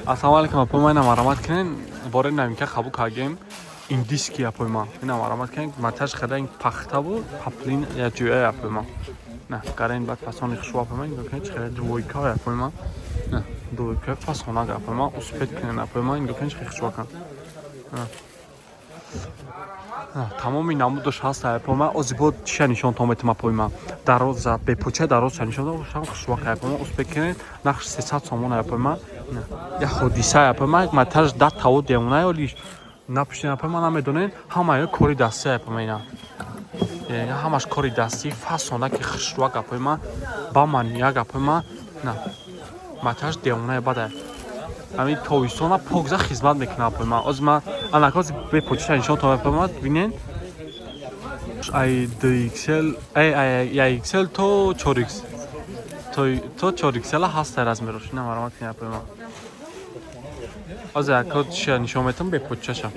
Ассалому алайкум, апои ма, ина марамат кунен, бори новинка қабул кардем, индийский, апои ма, ина марамат кунен, матаж хада, ин пахта буд, поплин я ҷӯя, апои ма, на гарен, баъд фасони хушбо, апои ма, нигоҳ кунед, чӣ хеле двойка, апои ма, на двойка фасонак, апои ма, успеть кунен, апои ма, нигоҳ кунед, чӣ хеле хушбо кан. Тамоми намудош ҳаст, апои ма. Ози бо чиша нишонтон метам, апои ма, дароза бепоча, дарозша нишон дам, хушбока, апои ма, успеть кунед, нақш 300 сомон, апои ма. Я ҳодиса, апои ма, матаж да таво девона ёлиш напуштен, апои ма, намедонен, ҳамаё кори дастӣ, апои ма, ина ҳамаш кори дастӣ, фасонаки хушрӯак, апои ма, ба манияк, апои ма, на матаж девонаи бада, ҳамин тобистона покза хизмат мекунам, апои ма. Ози ма анакози бепочиша нишонтон, апои ма, бинен, ай 2XL, ай XL то 4X, то 4XL ҳаст размерош. Ина марамат кунед, апои ма, ози ако чиша нишон метам, бепочишаша.